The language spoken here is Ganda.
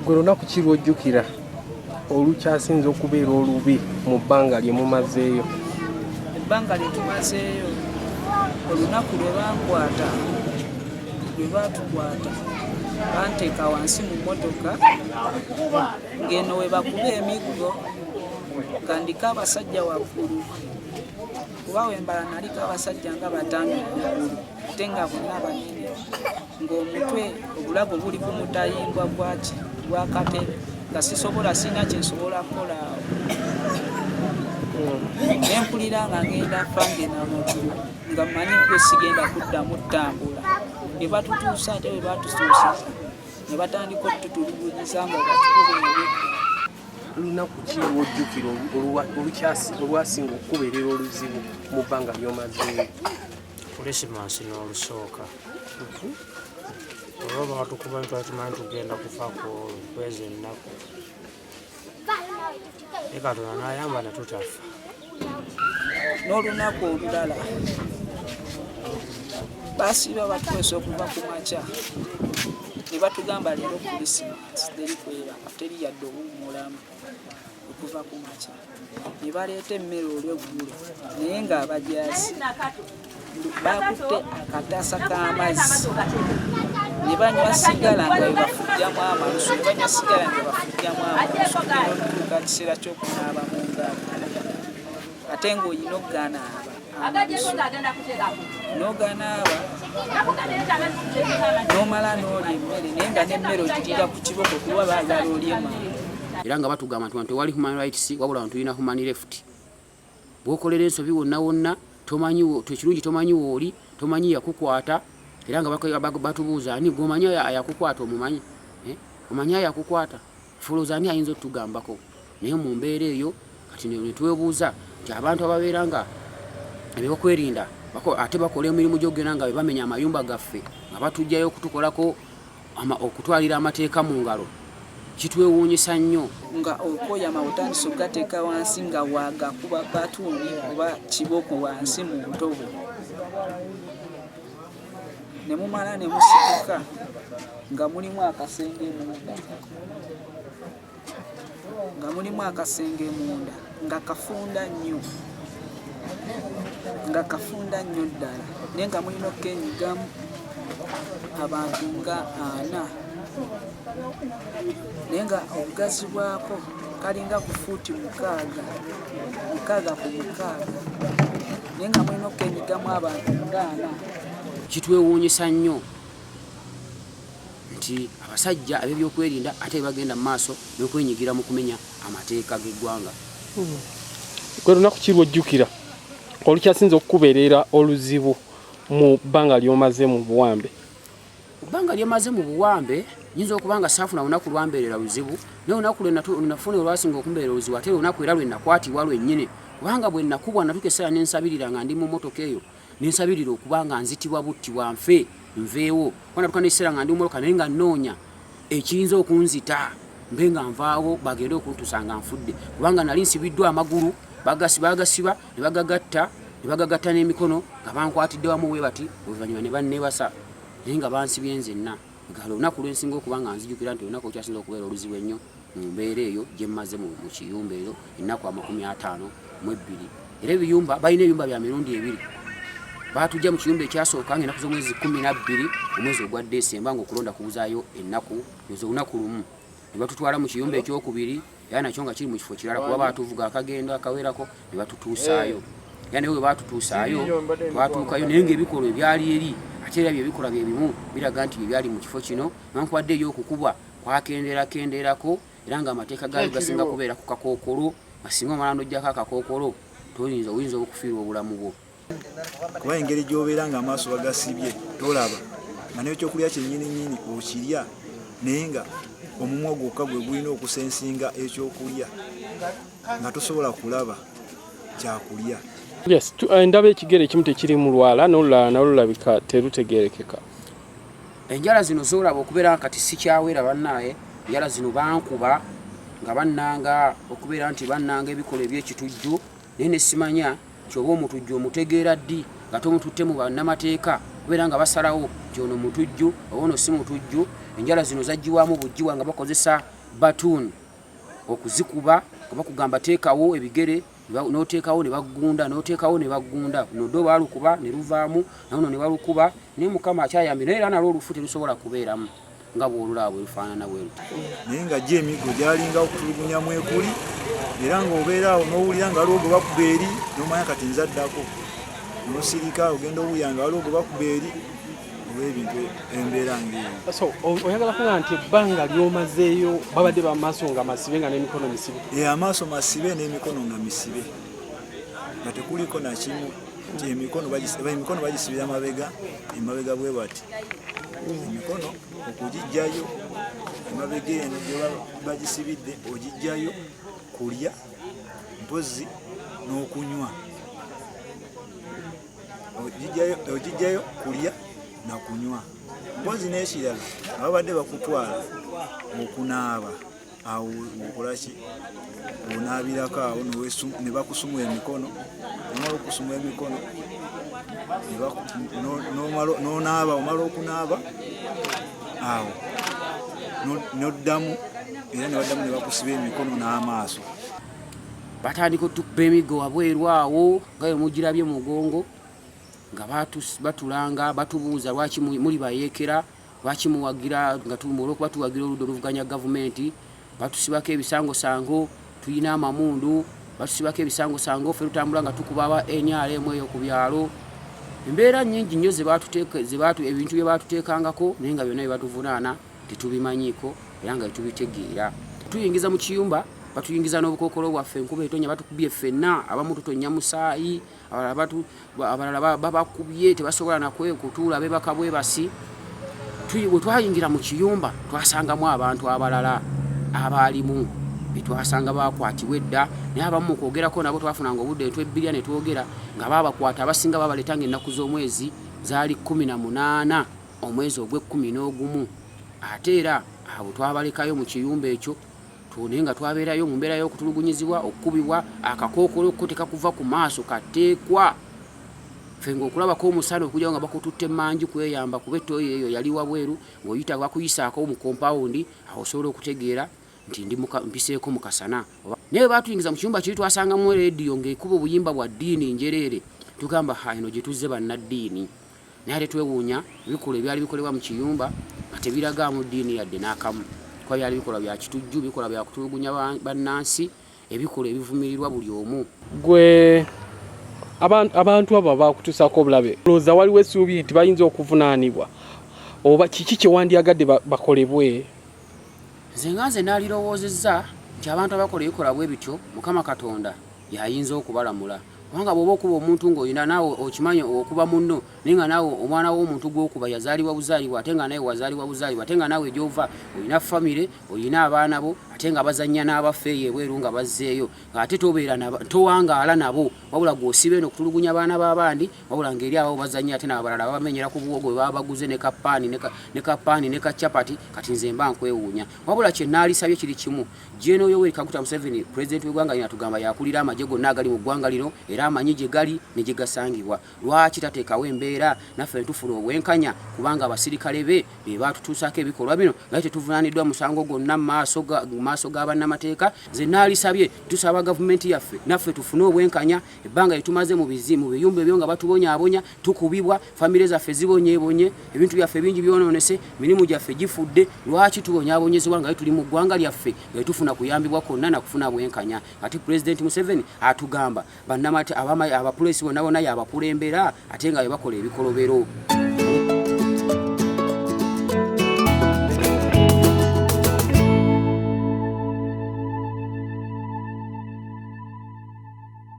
Gwe lunaku ki lw'ojjukira olukyasinze okubeera olubi mu bbanga lye mumazeeyo? Ebbanga lye tumazeeyo, olunaku lwe bankwata, lwe baatukwata, banteeka wansi mu mmotoka ng'eno we bakuba emiggo nga ndiko abasajja waggulu, kuba wembala naliko abasajja nga bataano okugulu ate nga bonna banene, ng'omutwe obulago buli ku mutayimbwa gwaki gwa katebe, nga sisobola, sirina kye nsobola kukola awo. Ne mpulira nga ngenda fa ngenda mu ggulu, nga mmanyi gwe sigenda kuddamu ttambula. Ne batutuusa, ate bwe batutuusiza ne batandika okututulugunyiza nga batukuba emiggo. Lunaku ki lw'ojjukira olwasinga okukubeerera oluzibu mu bbanga ly'omazeeyo? Kulisimansi n'olusooka olwo baatukuba twali tumanyi tugenda kufa ku olwo kweza ennaku, naye Katonda n'ayamba ne tutafa. N'olunaku olulala basiiba batukwesa okuva ku makya ne batugamba leero Kulisimansi teri kwebaka, teri yadde owummulamu okuva ku makya. Ne baleeta emmere olweggulo, naye ng'abajaasi bakutte akataasa k'amazzi ne banywa sigala nga bwe bafujjamu amalusu, ne banywa sigala nga bafujjamu amalusu n'otuuka kiseera ky'okunaaba mu ngalo, ate ng'olina okuganaaba amalusu, n'oganaaba n'omala n'olya emmere, naye nga n'emmere ogiriira ku kiboko kuba baagala olye mangu. Era nga batugamba nti wano tewali human rights, wabula wano tulina human left. Bw'okolera ensobi wonna wonna tomanyi, ekirungi tomanyi wooli, tomanyi yakukwata, era nga batubuuza ani gwomanyi ayakukwata, omumanyi, eh? Omanyi ayakukwata, fulooza ani ayinza otugambako? Naye mu mbeera eyo kati ne twebuuza nti abantu ababeera nga ebyokwerinda ate bakola emirimu gy'okugenda nga bamenya amayumba gaffe nga batujjayo okutukolako okutwalira amateeka mu ngalo, kitwewuunyisa nnyo. Nga okoyama otandise okugateeka wansi nga wagakuba batuuni oba kiboko wansi mu ntobo, ne mumala ne musituka nga mulimu akasenge munda, nga mulimu akasenge munda nga kafunda nnyo, nga kafunda nnyo ddala, naye nga mulina okukenyigamu abantu nga ana, naye nga obugazi bwako kalinga ku fuuti 6, 6 ku 6, naye nga mulina okukenyigamu abantu nga ana. Kitwewuunyisa nnyo nti abasajja ab'ebyokwerinda ate bagenda mu maaso n'okwenyigira mu kumenya amateeka g'eggwanga. Gwe lunaku ki lw'ojjukira olukyasinze okukubeerera oluzibu mu bbanga ly'omaze mu buwambe? Mu bbanga ly'emaze mu buwambe nyinza okuba nga saafuna lunaku lwambeerera luzibu, naye olunaku lwe nafuna olwasinga okumbeerera oluzibu ate olunaku era lwe nakwatibwa lwennyini, kubanga bwe nakubwa natuuka ekiseera ne nsabirira nga ndi mu mmotoka eyo, ne nsabirira okuba nga nzitibwa buttibwa nfe nveewo, kuba natuuka n'ekiseera nga ndi mu mmotoka naye nga nnoonya ekiyinza okunzita mbe nga nvaawo bagende okuntuusa nga nfudde, kubanga nali nsibiddwa amagulu, bagasiba ne bagagatta ne bagagatta n'emikono nga bankwatidde wamu bwe bati, oluvannyuma ne banneebasa naye nga bansibye nzenna. Gala olunaku lwe nsinga okuba nga nzijukira nti olunaku olukyasinze okubeera oluzibu ennyo mu mbeera eyo gye mmaze mu kiyumba eyo ennaku 52. Era ebiyumba balina ebiyumba bya mirundi ebiri. Baatujja mu kiyumba ekyasooka ng'ennaku z'omwezi 12 omwezi ogwa Desemba ng'okulonda kubuzaayo ennaku olunaku lumu, ne batutwala mu kiyumba ekyokubiri era nakyo nga kiri mu kifo kirala, kuba baatuvuga akagendo akawerako ne batutuusaayo. Era naye bwe baatutuusaayo twatuukayo naye ng'ebikolwa ebyali eri ate era byebikolwa bye bimu biraga nti bye byali mu kifo kino, newankubadde eby'okukubwa kwakendeerakendeerako era ng'amateeka gaayo gasinga kubeera ku kakookolo, nga singa omala n'oggyako akakookolo toyinza, oyinza okufiirwa obulamu bwo. Kuba engeri gy'obeera ng'amaaso bagasibye tolaba, nga n'ekyokulya kyennyini nnyini okirya naye nga omumwa gwokka gwe gulina okusensinga ekyokulya, nga tosobola kulaba kyakulya. Yes, ndaba ekigere ekimu tekiri mu lwala n'olulala nalwo lulabika terutegeerekeka. Enjala zino z'olaba okubeera nga kati sikyawera bannaaye, enjala zino bankuba nga bannanga okubeera nti bannanga ebikolwa eby'ekitujju, naye ne simanya nti oba omutujju omutegeera ddi nga tomututte mu bannamateeka kubeera nga basalawo nti ono mutujju oba ono si mutujju. Enjala zino zaggiwamu buggiwa nga bakozesa batuuni okuzikuba, nga bakugamba teekawo ebigere, n'oteekawo ne baggunda, n'oteekawo ne baggunda. Luno ddo baalukuba ne luvaamu, na luno ne balukuba, naye Mukama akyayambye, naye era nalwo olufu terusobola kubeeramu nga bw'olulaba bwe lufaanana bwe luti. Naye nga gyo emiggo gyalinga okutulugunya mwekuli, era ng'obeera awo n'owulira nga waliwo gwe bakuba eri, n'omanya kati nze addako, n'osirika ogenda owulira nga waliwo gwe bakuba eri, olw'ebintu embeera ng'eyo. So oyagala kuŋŋamba nti ebbanga ly'omazeeyo babadde bamaaso nga masibe nga n'emikono misibe? Amaaso masibe n'emikono nga misibe, nga tekuliko nakimu, nti emikono bagisibira mabega, emabega bwe bati, emikono okugijjayo emabega eno gye bagisibidde ogijjayo kulya mpozzi n'okunywa, ogijjayo kulya na kunywa mpozzi. N'ekirala, nga babadde bakutwala okunaaba, awo okolaki? Onaabirako awo ne bakusumula emikono. Omala okusumula emikono, n'onaaba, omala okunaaba awo n'oddamu era ne baddamu ne bakusiba emikono n'amaaso. Batandika otukuba emiggo wabweru awo nga bwe mugirabye mugongo, nga batulanga, batubuuza lwaki muli bayeekera, lwaki muwagira, nga olwokuba tuwagira oludda oluvuganya gavumenti. Batusibako ebisangosango, tulina amamundu, batusibako ebisangosango, ffe tutambula nga tukuba aba NRM eyo ku byalo. Embeera nnyingi nnyo ebintu bye batuteekangako, naye nga byonna bye batuvunaana tetubimanyiiko era nga tetubitegeera. Tuyingiza mu kiyumba, batuyingiza n'obukookolo bwaffe, enkuba etonya, batukubye ffenna, abamu tutonya musaayi, abalala babakubye tebasobola nakwe kutuula, bebaka bwebasi. Bwe twayingira mu kiyumba twasangamu abantu abalala abaalimu betwasanga bakwatibwa edda, naye abamu mu kwogerako nabo twafunanga obudde ne twebbirya ne twogera nga babakwata, abasinga babaleeta ng'ennaku z'omwezi zaali 18 omwezi ogw'e-11. Ate era abo twabalekayo mu kiyumba ekyo, naye nga twabeerayo mu mbeera y'okutulugunyizibwa, okukubibwa, akakookolo ko tekakuva ku maaso, kateekwa ffe ng'okulabako omusana okujjawo nga bakututte manju kweyamba, kuba ettooyi eyo yali wabweru, ng'oyita bakuyisaako mu kompawundi awo osobola okutegeera nti ndi mpiseeko mu kasana. Naye batuyingiza mu kiyumba kiri, twasangamu rediyo ng'ekuba obuyimba bwa ddiini njereere. Tugamba, ha, eno gye tuzze bannaddiini. Naye ate twewuunya ebikolwa ebyali bikolebwa mu kiyumba nga tebiragaamu ddiini yadde n'akamu, kuba byali bikolwa bya kitujju, bikolwa bya kutulugunya bannansi, ebikolwa ebivumirirwa buli omu. Gwe abantu abo abakutuusaako obulabe, olowooza waliwo essuubi nti bayinza okuvunaanibwa, oba kiki kye wandyagadde bakolebwe? Nze nga nze naalirowoozezza nti abantu abakola ebikolwa bwe bityo, Mukama Katonda y'ayinza okubalamula, kubanga bw'oba okuba omuntu ng'olina naawe okimanyi okuba munno, naye nga naawe omwana w'omuntu gw'okuba yazaalibwa buzaalibwa, ate nga nawe wazaalibwa buzaalibwa, ate nga naawe gy'ova olina famire, olina abaana bo, ate nga bazannya n'abaffe eyo ebweru nga bazzeeyo, ng'ate tobeera towangaala nabo, wabula gw'osiba eno okutulugunya abaana b'abandi, wabula ng'eri ababo bazannya, ate n'abalala babamenyera ku buwogo bwe baba baguze ne kapaani ne kapaani ne kacapati. Kati nze mba nkwewuunya. Wabula kye naalisabye kiri kimu: Gen. Yoweri Kaguta Museveni, pulezidenti w'eggwanga lino, atugamba yakulira amagye gonna agali mu ggwanga lino, era amanyi gye gali ne gye gasangibwa. Lwaki tateekawo embeera naffe ne tufuna obwenkanya? Kubanga abasirikale be be baatutuusaako ebikolwa bino, nga tetuvunaaniddwa musango gwonna mu maaso ga bannamateeka. Nze naalisabye, tusaba gavumenti yaffe naffe tufune obwenkanya. Ebbanga lye tumaze mu biyumba ebyo nga batubonyaabonya, tukubibwa, famire zaffe zibonyeebonye, ebintu byaffe bingi byonoonese, mirimu gyaffe gifudde. Lwaki tubonyaabonyezebwa nga tuli mu ggwanga lyaffe nga tufuna kuyambibwa kwonna na kufuna bwenkanya? Ate Pulezidenti Museveni atugamba abapuleesi bonna bonna yabakulembera, ate nga bebakola ebikolobero.